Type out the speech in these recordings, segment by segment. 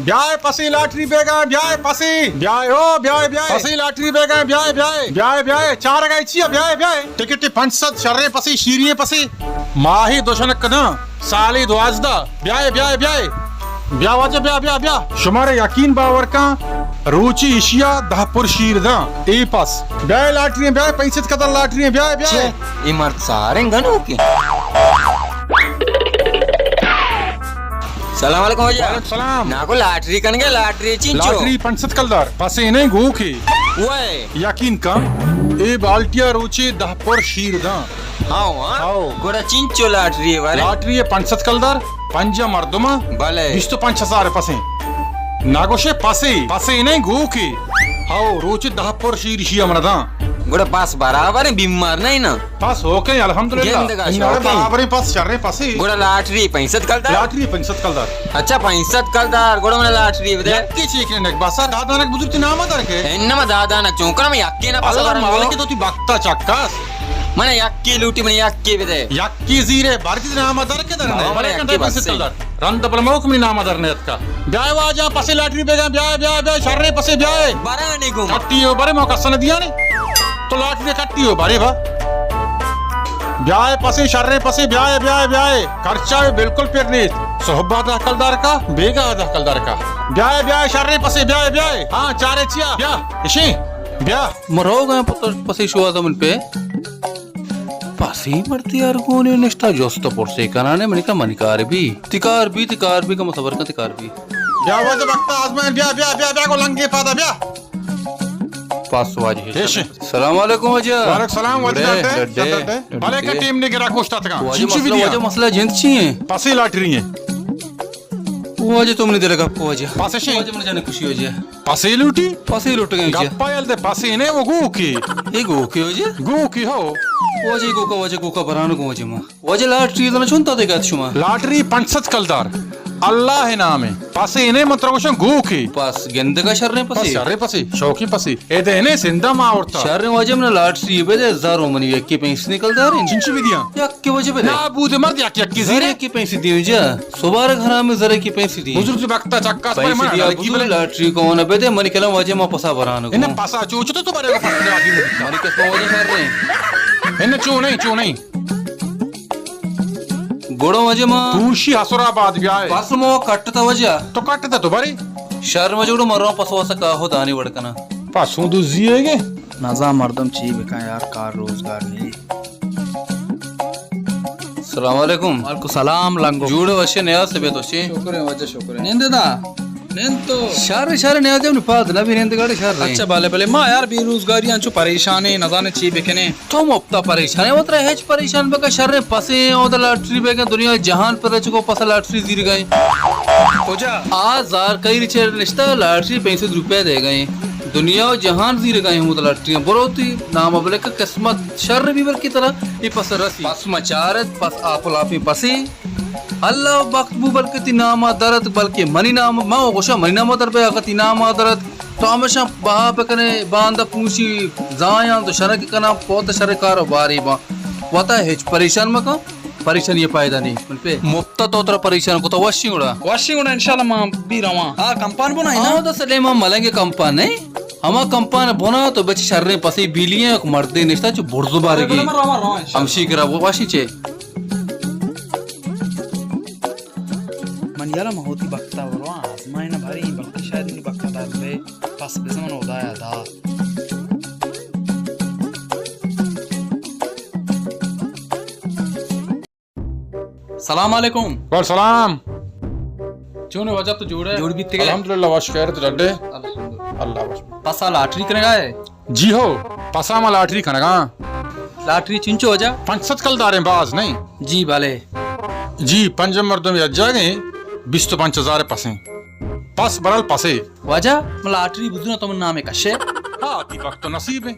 بیائے پسے لاٹری بیگا، بیائے پسے۔ بیائے او، بیائے، بیائے۔ پسے لاٹری بیگا، بیائے، بیائے۔ بیائے، بیائے۔ چارگا چیا، بیائے، بیائے۔ ٹکٹ پنچ سد، شریں پسے، شیریں پسے۔ ماہی دوشنک داں، سالے دوازدہ۔ بیائے، بیائے، بیائے۔ بیا واجہ، بیا، بیا، بیا۔ شمارا یقین باور کن، روچی اشیا دہ پر شیر داں۔ اے پس۔ بیائے لاٹری، بیائے پنچ سد کلدار لاٹری، بیائے، بیائے۔ چے؟ اے مرد ساریں گنوکیں۔ سلام علیکم واجہ۔ وعلیکم سلام۔ ناکو لاٹری کنگے، لاٹری چینچو؟ لاٹری پنچ سد کلدار، پسے نہیں گوکے۔ وے۔ یقین کن، اے بالٹیا روچے دہ پر شیر داں۔ ہاؤ، ہاں؟ ہاؤ۔ گڑا چینچو لاٹری بارے؟ لاٹری پنچ سد کلدار، پنجاہ مردم۔ بلے۔ بیست و پنچ ہزار پسے۔ ناگوشے پسے، پسے نہیں گوکے۔ ہاؤ، روچے دہ پر شیر اشیا من داں۔ گڑا پس برابر ہیں، بیمار نہیں نا؟ پس اوکے، الحمدللہ۔ گندگا شوقیں۔ برابر ہیں پس، شریں پسے۔ گڑا لاٹری پنچ سد کلدار؟ لاٹری پنچ سد کلدار۔ اچھا، پنچ سد کلدار، گڑا من لاٹری بدے۔ یکی چیک نے نک بسا، دادانک بزرتی نام در کے۔ انما دادانک چون کنم، یکی نہ پس اللہ برم۔ مالک تو تی بختا چکاس۔ من یکی لوٹی، من یکی بدے۔ یکی زیرے، بارتی نام در کے در نے۔ بابا، بلے یکی کن پنچ سد بس۔ کلدار۔ رند بل موک منی نام در نیتکا۔ بیائے واجہ پسے لاٹری بیگا، بیائے، بیائے، بیائے، شریں پسے بیائے۔ برا نی گوں۔ کٹی ہو برے، موک کسا نہ دیانے۔ تو لاٹری کٹی ہو برے با۔ بیائے پسے، شریں پسے، بیائے، بیائے، بیائے۔ خرچہ بالکل پر نیت۔ صحبا دہ کلدار کا، بیگا دہ کلدار کا۔ بیائے، بیائے، شریں پسے، بیائے، بیائے۔ ہاں، چارے چیا۔ بیا، اشیں، بیا۔ مروگا پتر پسے شوازا من پہ۔ پسی مردی ارگونے نشتا، جست پرسے کنانے، منی کا منی کار بی۔ تی کار بی، تی کار بی، کم صبر کن، تی کار بی۔ بیا واجہ بختا آزمائن، بیا، بیا، بیا، بیا، گو لنگے پادا، بیا۔ پس واجہ پیش۔ سلام علیکم واجہ۔ وعلیکم سلام واجہ، ڈڈے، ڈڈے، ڈڈے، ڈڈے۔ ڈڈے۔ بلے کا ٹیم نے گرا کوشتا تکا۔ واجہ چنچو مسئلہ، بھی دیا۔ واجہ مسئلہ جند چی ہیں؟ پسی لاٹری ہیں۔ واجہ تم نے دل گپ واجہ۔ پسے شیں۔ واجہ من جانے خوشی واجہ۔ پسے لوٹی؟ پسے لوٹ گئے واجہ۔ گپا یل دے پسے نے وہ گوکے۔ اے گوکے واجہ؟ گوکے ہو۔ واجہ گوکا، واجہ گوکا بران گو واجہ ما۔ واجہ لاٹری دنا چون تا دے گات شما؟ لاٹری پنچ سد کلدار۔ اللہ نام ہے۔ پسے نے متر گوشن گوکے۔ پس گندگا شریں پسے۔ پس شریں پسے، شوقی پسے۔ اے دے نے سندہ ما اورتا۔ شریں واجہ من لاٹری بے دے، زارو منی یکی پنچ سد کلدار ہیں۔ چنچی بھی دیا؟ یک کہ واجہ بدے۔ نابود مرد یک یکی زیرے۔ زرے کی پیسے دیو جا۔ سوبارگ حرام زرے کی پیسے دی۔ بزرگ بختا چکا پیسے دیا بزرگ، لاٹری کو نہ بدے، منی کلم واجہ ما پسا بران کو۔ انہیں پسا چوچ تو تو بارے کو پسا دیا۔ منی کس کو واجہ کر رہے ہیں۔ انہیں چو نہیں، چو نہیں۔ گوڑا واجہ ما۔ پوشی حسر آباد بیا ہے۔ پس مو کٹ تا واجہ۔ تو کٹ تا تو باری۔ شر ما جوڑو مرو پسو سکا ہو دانی وڑ کنا۔ پسوں دزی ہے گے۔ نزان مردم چی بکن یار، کار روزگار نی۔ السلام علیکم۔ وعلیکم سلام لنگو۔ جوڑ وشے نیاز سے بے تو چی؟ شکر ہے واجہ، شکر ہے۔ نند دا؟ نند تو؟ شر، شر نیاز دے پاد نہ بھی نند گاڑی شر رہے۔ اچھا بلے بلے، ما یار بے روزگاری انچو پریشان ہے، نزانے چی بکنے۔ تو مپتا پریشان ہے، وترا ہچ پریشان بکا، شر پسے او دا لاٹری بے گئے، دنیا جہان پر چکو پس لاٹری زیر گئے۔ کجا؟ آ زار کئی ریچے نشتا، لاٹری پینسد روپے دے گئے۔ دنیا و جہان زیر گئے ہمود لاٹری، برو تی نام بلک قسمت شر بھی بلکی ترا یہ پس رسی۔ پس مچارت، پس آپ لاپی پسی۔ اللہ بخت بو بلکہ تی ناما درت، بلکہ منی نام، ما گوشا منی ناما در بے، اگر تی ناما درت، تو ہمیشہ بہا بکنے، باندا پوشی زایاں تو شرک کناں، پوت شر کار و باری باں۔ وتا ہچ پریشان مکن، پریشانی فائدہ نہیں۔ من پہ مفتا تو ترا پریشان کو تو وشی گڑا۔ وشی گڑا انشاءاللہ ما بھی رواں۔ آ کمپان بنا ہے نا؟ آ، دس لیما ملنگ کمپان نہیں۔ ہما کمپان بنا تو بچ شریں پسی بیلی ہیں، ایک مردے نشتا چو برزو بارگی۔ بلے من رواں، رواں انشاءاللہ۔ ہمشی کرا وہ وشی چے۔ من یارا من ہوتی بکتا برواں، آزمائن بھری، بلکہ شاید منی بکتا دار بے، پس بزمن ہدایا دات۔ سلام علیکم۔ وعلیکم سلام۔ چون واجہ تو جوڑ ہے؟ جوڑ بیتے گئے؟ الحمدللہ، وش خیر تو ڈڈے؟ الحمدللہ۔ اللہ وش۔ پسا لاٹری کرنے گا ہے؟ جی ہو، پسا ما لاٹری کنگا۔ لاٹری چنچو واجہ؟ پنچ سد کلداریں، باز نہیں۔ جی بلے۔ جی، پنج مردم یک جاگے، بیست و پنچ ہزار پسیں۔ پس برال پسے۔ واجہ، من لاٹری بزونا تو من نامے کشے۔ ہاں، تی بخت و نصیب ہے۔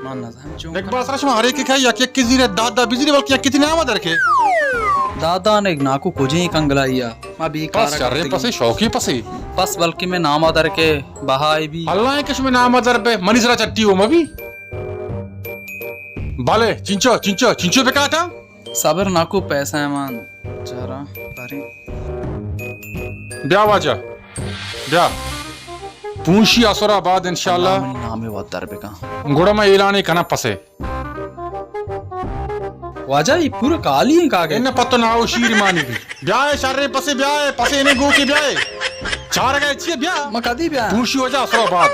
من نزانم چون یک کنم۔ باسرا شما ہر یکے کہ یک یکے زیرے، دہ دہ بزیرے، بلکہ یکے تی ناما در کے۔ دہ دہ نگ ناکو کجیں کنگلائی آ۔ ما بیکار پس شرے کرتگیں۔ پسے، شوقی پسے۔ پس بلکہ میں ناما در کے بہائی بھی۔ اللہ ہے کہ شما ناما در بے، منی سرا چٹی ہو مبی۔ بلے، چنچو، چنچو، چنچو بکاتا؟ صبر ناکو پیسہ ہے مان۔ چارا، بری۔ بیا واجہ، بیا۔ پونشی اسرا بعد انشاءاللہ۔ اللہ منی نام ءِ وت در بکن۔ گڑا من اعلانے کناں پسے۔ واجہ، اے پورا کالی ایں کاگد۔ اناں پہ تو ناو شیر مانی بی۔ بیا اے شریں پسے، بیا اے پسے، انے گوکے بیا اے۔ چارگا چیے بیا؟ من کدی بیا؟ پونشی واجہ اسرا بعد۔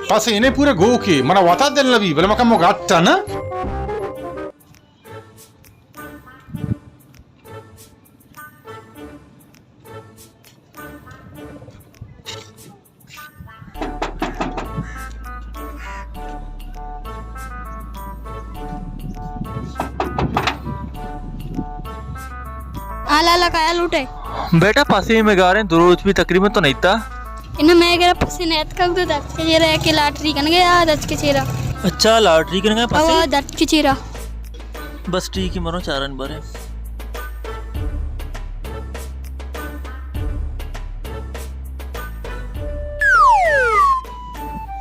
پسے انے پورا گوکے، منا وتا دل نبی، بلے مکہ مو گٹا نا۔ آ لالا، کایا لوٹے؟ بیٹا، پسے میں گاریں، دو روچ بی تقریباً تو نہیں تا۔ اناں، میں گرا پسے نیت کگ تو درچ کے چیرا کہ لاٹری کنگے آ درچ کے چیرا۔ اچھا، لاٹری کنگے پسے؟ او، درچ کے چیرا۔ بس ٹھیک ہے، مرو چارن بارے۔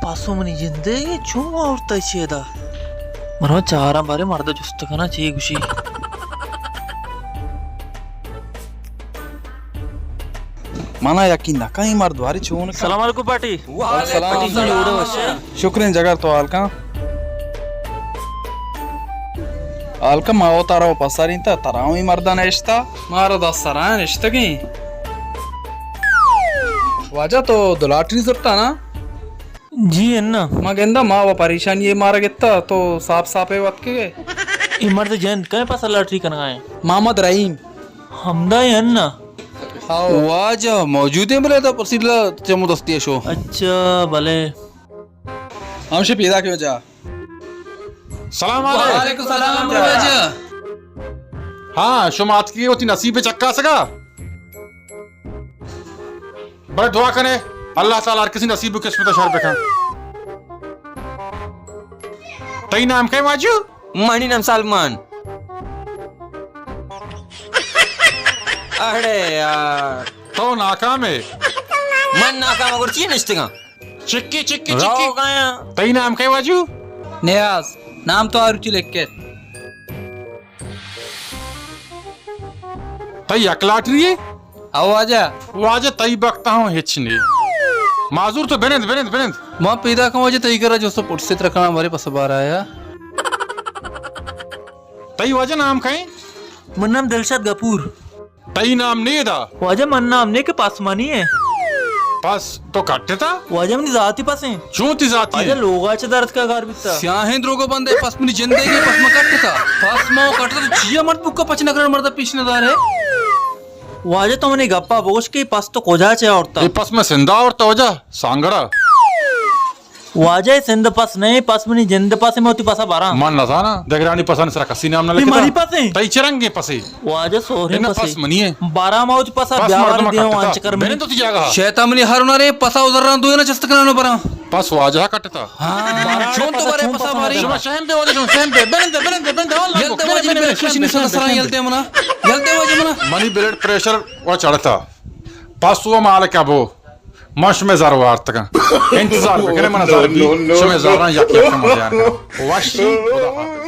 پاسو منی جندے، چون آورتا چیدا؟ مرو چارن بارے، مرد جست کنا چی گوشی۔ منا یقین نہ کن اے مرد بارے چون کن۔ سلام علیکم پارٹی۔ وعلیکم السلام۔ پارٹی جوڑ ئے وش ئے؟ شکریں جگر، تو حال کن۔ حال کن، ما وتا رو پسرینتا، ترا ہم اے مردا نشتا، مارا دست سرا نشتگیں۔ واجہ تو دو لاٹری زرتا نا؟ جی اناں۔ ما گنداں ما و پریشانی مارا گتا، تو صاف صاف وت کے گئے۔ اے مرد جند کئے پاسا لاٹری کنگا ایں؟ محمد رحیم۔ ہمدا اے اناں۔ ہاؤ۔ واجہ موجود ایں، بلے تو پرسیلا چمو دستی شو۔ اچھا، بلے۔ ہم شے پیدا کیوں جا۔ سلام علیکم۔ وعلیکم السلام، واجہ۔ ہاں، شما اتکی وتی نصیب چکاسگا۔ بلے دعا کنے، اللہ تعالی ہر کسی نصیب و قسمت شر بکن۔ تئی نام کئے واجو؟ منی نام سلمان۔ اڑے یار۔ تو ناکام ئے۔ من ناکام، اگر چی نشتگاں؟ چکی، چکی، چکی۔ تئی نام کئے واجو؟ نیاز۔ نام تو آ روچی لکھت۔ تئی یک لاٹری ئے؟ او واجہ۔ واجہ تئی بخت ہم ہچ نے۔ معذور تو بنند، بنند، بنند۔ ما پیدا کن واجہ تئی کرا جو سو پٹ سے ترکنا مارے پس بار آیا۔ تئی واجہ نام کئے؟ من نام دلشاد گپور۔ تئی نام نے دا؟ واجہ من نام نے کہ پس منی ئے۔ پس تو کٹتا؟ واجہ منی ذاتی پس ایں۔ چون تئی ذاتی؟ واجہ لوگا چہ درد کا گار بیتا۔ سیاہیں دروگو بندے، پس منی جندے گی، پس ما کٹتا۔ پس ما کٹتا تو چیا مرد بکا پچ نہ کرن مرد پیش نہ دارے۔ واجہ تو منی گپا بگوش کہ پس تو کجا چہ آورتا؟ اے پس میں سندھا آورتا واجہ، سانگڑا۔ واجہ سندھ پس نہیں، پس منی جند پس میں ہوتی پسا بارا۔ من نزانا، دگرانی پسان سرا کسی نام نہ لکھتا۔ مری پس ایں؟ تئی چرنگے پسے؟ واجہ سوہریں پسے۔ پس منی ئے۔ بارا ما ہوتی پسا پس بیاوار مردم دیو کٹتا۔ آنچ کر منی۔ بنند تو تئی جاگہ۔ شیطان منی ہر نرے پسا ازران دوینا چست کنانو برا۔ پس واجہ کٹتا۔ ہاں، چون تو بارے پسا باری۔ شما شہم بے واجہ، شما شہم بے۔ بنند، بنند، بنند، آن لگو۔ یلتے واجہ بنند، بنند، بنند، ششنی سن سرا یلتے منا۔ یلتے واجہ منا۔ منی بلڈ پریشر و چڑھتا۔ پس و مالک ابو۔ من شمئے زر وارتگاں۔ انتظار بکنے، من زر بی، شمئے زراں یک یک کم دیان کناں۔ وشی، خدا حافظ۔